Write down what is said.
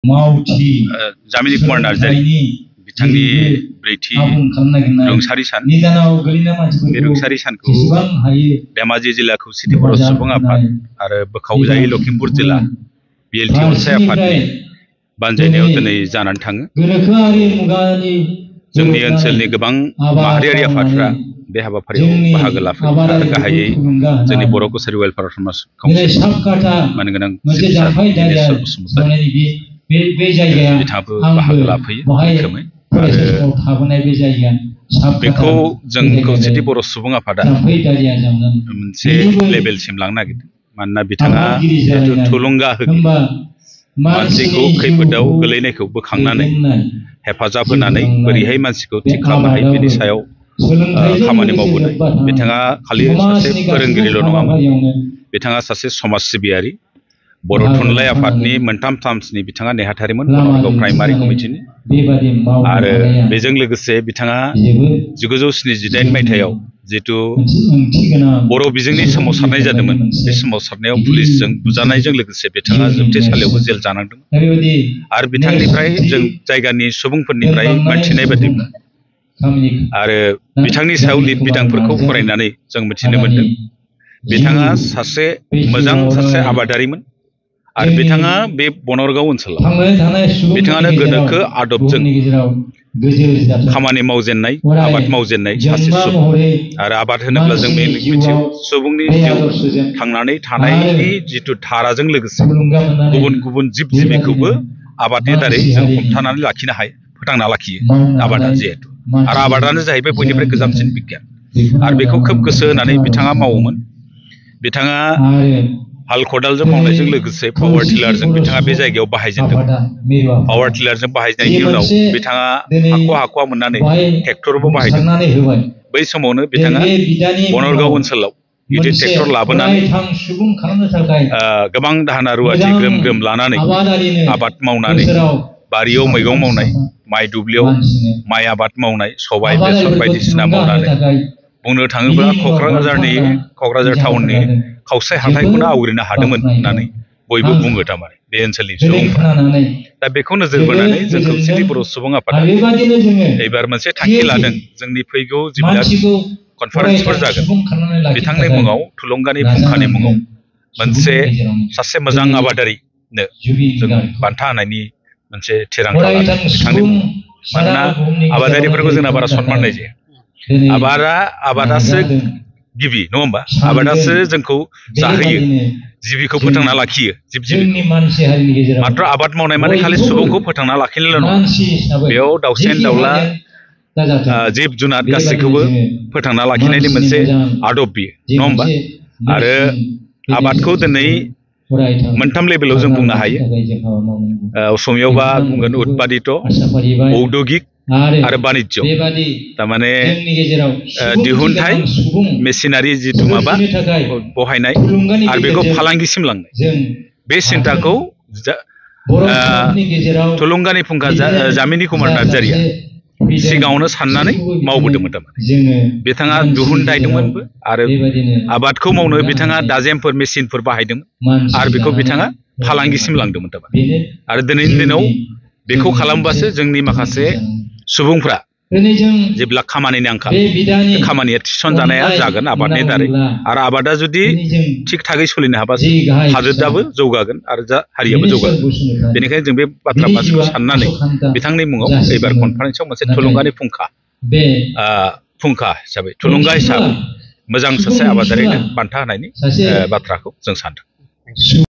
जामिनी कुमार नार्जारी बिथांनि ब्रैथि रुंसारि सान बे रुंसारि सानखौ धेमाजि जिल्ला खौसेथि बर' सुबुं आफाद आरो बोखावजायै लखिमपुर जिल्ला बिएलटि अनसाय आफादनि बानजायनायाव दिनै जानानै थाङो। जोंनि ओनसोलनि गोबां माहारियारि आफादफ्रा बे हाबाफारियाव बाहागो लाफैयो आरो गाहायै जोंनि बर' कसारि वेलफेयार समाज काउन्सिल मानगोनां बसुमतारी बिथाङाबो बाहागो लाफैयो मैखोमै। बेखौ जों खौसेथि बर' सुबुं आफादा मोनसे लेभेलसिम लांनो नागिरदों, मानोना बिथाङा जिहेथु थुलुंगा होगिरि, मानसिखौ खैफोदाव गोलैनायखौ बोखांनानै हेफाजाब होनानै बोरैहाय मानसिखौ थिग खालामनो हायो बेनि सायाव खामानि मावबोनाय। बिथाङा खालि सासे फोरोंगिरिल' नङामोन, बिथाङा सासे समाज सिबियारि, बर' थुनलाइ आफादनि मोनथाम टार्म्सनि बिथाङा नेहाथारिमोन बङाइगाव प्राइमारि कमिटिनि, आरो बेजों लोगोसे बिथाङा 1978 मायथाइयाव जिहेतु बर' बिजोंनि सोमावसारनाय जादोंमोन, बे सोमावसारनायाव पुलिसजों बुजानायजों लोगोसे बिथाङा जोबथेसालियावबो जेल जानांदोंमोन। आरो बिथांनिफ्राय जों जायगानि सुबुंफोरनिफ्राय मिथिनाय बायदिब्ला आरो बिथांनि सायाव लिरबिदांफोरखौ फरायनानै जों मिथिनो मोनदों बिथाङा सासे मोजां सासे आबादारिमोन आरो बिथाङा बे बनरगाव ओनसोलाव बिथाङानो गोनोखो आदबजों खामानि मावजेननाय, आबाद मावजेननाय सासे सुबुं। आरो आबाद होनोब्ला जों मिथियो सुबुंनि जिउ थांनानै थानायनि जिथु धाराजों लोगोसे गुबुन गुबुन जिब जिबिखौबो आबादनि दारै जों हमथानानै लाखिनो हायो, फोथांना लाखियो आबादा जिहेतु। आरो आबादानो जाहैबाय बयनिफ्राय गोजामसिन बिगियान। आरो बेखौ खोब गोसो होनानै बिथाङा मावोमोन। बिथाङा हाल खदालजों मावनायजों लोगोसे पावार टिलारजों बिथाङा बे जायगायाव बाहायजेनदोंमोन। पावार टिलारजों बाहायनायनि उनाव बिथाङा हाख'वा मोननानै ट्रेक्टरबो बाहायदोंमोन। बै समावनो बिथाङा बनरगाव ओनसोलाव गिदिर ट्रेक्टर लाबोनानै गोबां दाहोना रुवाथि ग्रोम ग्रोम लानानै आबाद मावनानै बारियाव मैगं मावनाय, माइ दुब्लियाव माइ आबाद मावनाय, सबाय बेसर बायदिसिना मावनानै बुंनो थाङोब्ला क'क्राझार टाउननि खावसे हाथाइखौनो आवग्रिनो हादोंमोन होननानै बयबो बुङो थारमाने बे ओनसोलनि सुबुंफोरा। दा बेखौ नोजोर बोनानै जों खौसेथि बर' सुबुं आफादा एबार मोनसे थांखि लादों, जोंनि फैगौ जिल्ला कनफारेन्सफोर जागोन बिथांनि मुङाव, थुलुंगानि फुंखानि मुङाव मोनसे सासे मोजां आबादारिनो जों बान्था होनायनि मोनसे थिरांथा लादों बिथांनि मुङाव। मानोना आबादारिफोरखौ जोंना बारा सनमान होनाय जाया। आबादासो गिबि, नङा होमबा? आबादासो जोंखौ जाहोयो, जिबिखौ फोथांना लाखियो, जिब जिबिखौ। मात्र आबाद मावनाय माने खालि सुबुंखौ फोथांना लाखिनोल' नङा, बेयाव दाउसेन दाउला जिब जुनार गासैखौबो फोथांना लाखिनायनि मोनसे आदब बियो, नङा होमबा? आरो आबादखौ दिनै मोनथाम लेभेलाव जों बुंनो हायो। असमियावबा बुंगोन उत्पादित, औद्योगिक आरो बानिज्य। थारमाने दिहुनथाय, मेसिनारि जिथु माबा बहायनाय आरो बेखौ फालांगिसिम लांनाय, बे सिन्थाखौ थुलुंगानि फुंखा जामिनी कुमार नार्जारिया सिगाङावनो साननानै मावबोदोंमोन। थारमाने बिथाङा दिहुनथायदोंमोनबो आरो आबादखौ मावनो बिथाङा दाजेमफोर, मेसिनफोर बाहायदोंमोन आरो बेखौ बिथाङा फालांगिसिम लांदोंमोन। थारमाने आरो दिनैनि दिनाव बेखौ खालामबासो जोंनि माखासे सुबुंफ्रा जेब्ला खामानिनि आंखाल, खामानिया थिसनजानाया जागोन आबादनि दारै। आरो आबादा जुदि थिग थागै सोलिनो हाबासो हादोराबो जौगागोन आरो हारियाबो जौगागोन। बेनिखायनो जों बे बाथ्रा मानसिखौ साननानै बिथांनि मुङाव एबार कनफारेन्सआव मोनसे थुलुंगानि फुंखा हिसाबै, थुलुंगा हिसाबै मोजां सासे आबादारिनो बान्था होनायनि बाथ्राखौ जों सानदों।